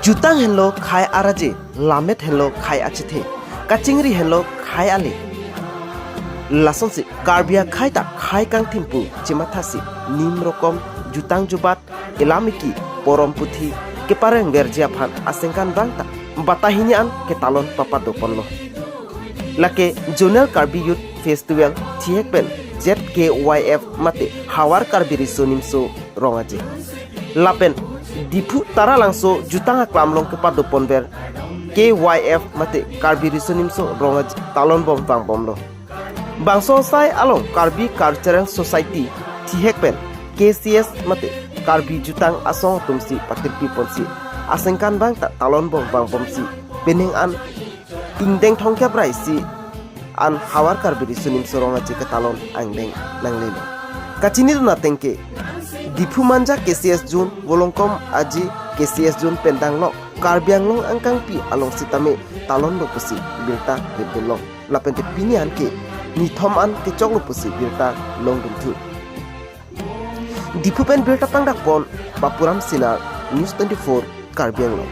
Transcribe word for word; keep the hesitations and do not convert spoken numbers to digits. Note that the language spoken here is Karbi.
Jutang henlo khei araje, lamet henlo khei achethe, kachingri henlo khei ale. Lasonsi Karbi akhei ta khei kangthim pu chimathasi nim rokom jutang jubat, ilamiki, porom puthi kepareng verji aphan asengkan bang ta bata hini an ketalon papadopon lo. Lake Zonal Karbi Youth Festival thihek pen Z K Y F mate Hawar Karbi Riso Nimso Rong Aje lapen Diphu Taralangso jutang aklam along kepadopon ver K Y F mate Karbi Riso Nimso Rong Aje talon bom vangbom lo. Bangso asai along Karbi Cultural Society thihek pen K C S mate Karbi jutang asong atumsi patirpi ponsi asengkan bang ta talon bom vangbomsi penang an ingdeng thomkep ra isi an Hawar Karbi Riso Nimso Rong Aje ketalon angdeng nanglelo. Kachinidun ateng ke Diphu Manja K C S Zone, Volongkom Aje K C S Zone pen danglok Karbi Anglong angkangpi along sitame talon lo pusi birta rebdun long. Lapen te pini an ke nithom an kechok lo pusi birta longdun thu. Diphu pen birta pangdakpon Bapuram Sinar, News twenty-four, Karbi Anglong.